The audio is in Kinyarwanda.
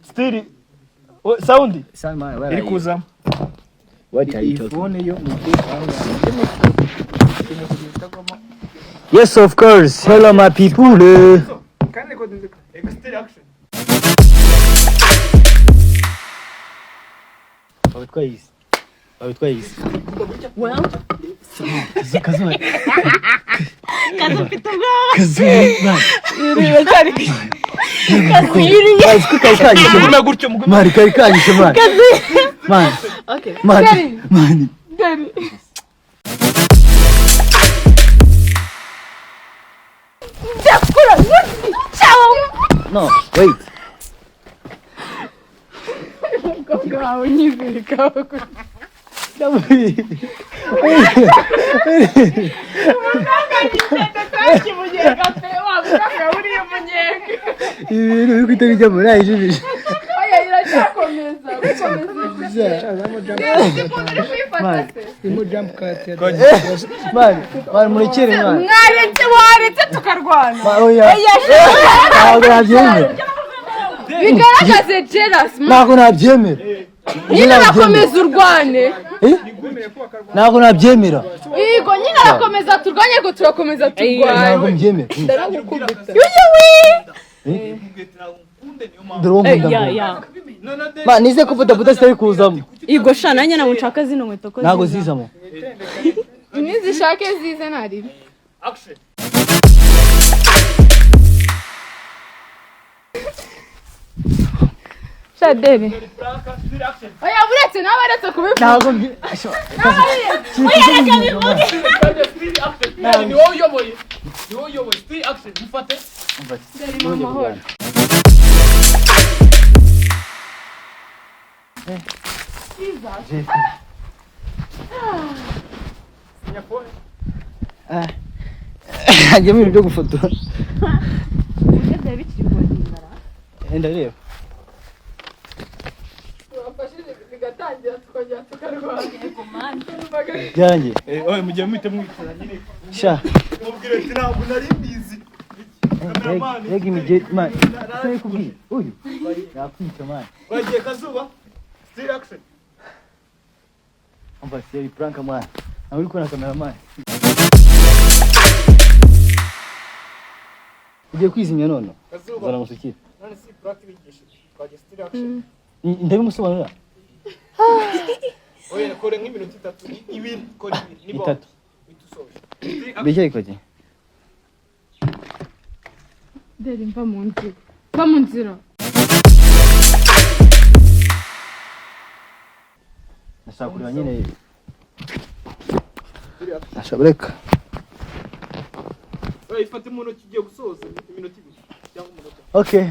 Still sound Salman, where iri are you? kuzamo. What are you Iyi talking? phone yo mu. Yes, of course. Hello, my people. Still action. Babitwaye isi. Babitwaye isi. Well, Kazuba. Kazu mfite ubwoba. Kazuba. Iracyari Kazu yiriye. Kazi ko kari kanyishe. Mugume gutyo, mugume. Mari kari kanyishe mari. Mari. Okay. Mari. Mari. Deri. Ndakura. Ciao. No, wait. Umukobwa wawe unyizirikaho. Umunyenga pe, wa mukobwa uriya umunyenga. Ibi bintu biri guhita bijya muri ayijibije. Oya, iracyakomeza gukomeza. Uzi ukuntu uri kuyifata se? Mari, mari murekere mari. Mwaretse, waretse tukarwana. Oya. Ntabwo nabyemera. Bigaragaze jealous. Ntabwo nabyemera. Nyine arakomeza urwane. Eh? Ntabwo nabyemera. Yego, nyine arakomeza turwanye, ariko turakomeza Ntabwo turwane. mbyemera. Ndagukubita. Yuyu. Dore uwo nkunda ngo. Ma nize ko bodaboda zitari kuzamo. Yego sha, nanjye ntabwo nshaka zino nkweto ko Ntabwo ziza. zizamo. Nizishake zize ntaribi. Action. Shadebe. Still action. Oya, buretse nawe aretse kubivuga. Ntabwo mbi. Still action. Ni wowe uyoboye. Ni wowe uyoboye. Still action. Mufate. Amahoro. Hajyamo ibintu byo gufotora. Ndareba. Wafashije bigatangira tukongera tukarwana. Byarangiye. Eh, oye, mugiye muhite mwicara nyine. Sha. Mubwire ati ntabwo nari mbizi. Cameraman. Rega imigeri man. Sinari kubwira. Uyu. Yakwica man. Bagiye Kazuba. Still action. Umva seri prank man. Ntabwo uri kubona kamera man. Ugiye kwizimya none. Kazuba. Zana musukire. None si prank bigishije. Twagiye still action. Ndabimusobanurira. Oye, kore nk'iminota itatu, ibiri, kore ibiri. Niba Itatu. uhita usoje. Still action. Bicaye koke. Deri, mva mu nzira. Mva mu nzira. Ndashaka kureba nyine. Ndashaka reka. Oye, ifate mu ntoki, ugiye gusoza iminota ibiri cyangwa umunota. Okay.